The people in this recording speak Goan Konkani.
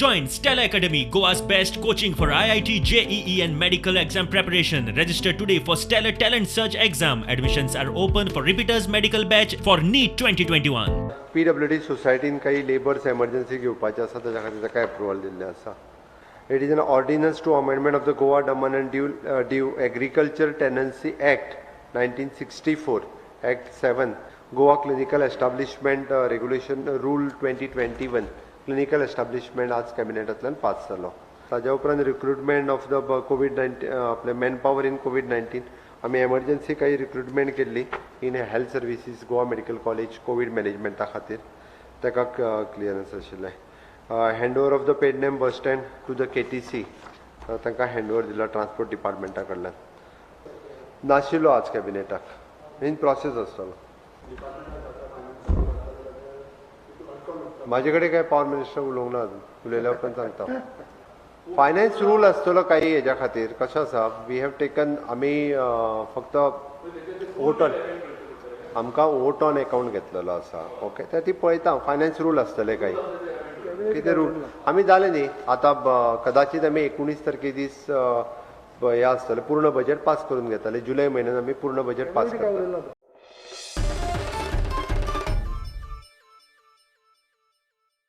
Join Stellar Academy, Goa's best coaching for IIT, JEE and medical exam preparation. Register today for Stellar Talent Search exam. Admissions are open for repeaters medical batch for NEET 2021. PWD सोसायटीन काही लेबर्स एमर्जन्सी घेवपाचे आसा, ताच्या खातीर ताका एप्रुवल दिल्लें आसा. It is an ordinance to amendment of the Goa Daman and Diu agriculture tenancy act 1964, act 7, Goa clinical establishment regulation rule 2021. Clinical establishment आज कॅबिनेटांतल्यान पास जालो. ताज्या उपरांत रिक्रुटमेंट ऑफ the Covid 19, आपले मॅन पावर इन कोवीड 19, आमी एमर्जन्सी काही रिक्रुटमेंट केल्ली in health services, Goa medical college, Covid मॅनेजमेंटा खातीर ताका क्लियरन्स आशिल्लें. Handover of the Pernem bus stand to the KTC, तांकां हँडओवर दिलो ट्रान्सपोर्ट डिपार्टमेंटा कडल्यान. नाशिल्लो आज कॅबिनेटाक, इन प्रोसेस आसतलो. म्हाजे कडेन काय पावर मिनिस्टर उलोवंक ना अजून, उलयल्या उपरांत सांगता. फायनान्स रूल आसतलो काही हेज्या खातीर. कशें आसा, we have taken, आमी फक्त वोट ऑन, आमकां वोट ऑन एकावंट घेतलेलो आसा. ओके, ते ती पळयता. फायनान्स रूल आसतले काही कितें रूल आमी जाले न्ही. आतां कदाचित आमी 19 तारखे दीस हें आसतलें, पूर्ण बजेट पास करून घेतले. जुलय म्हयन्यान आमी पूर्ण बजेट पास करतले.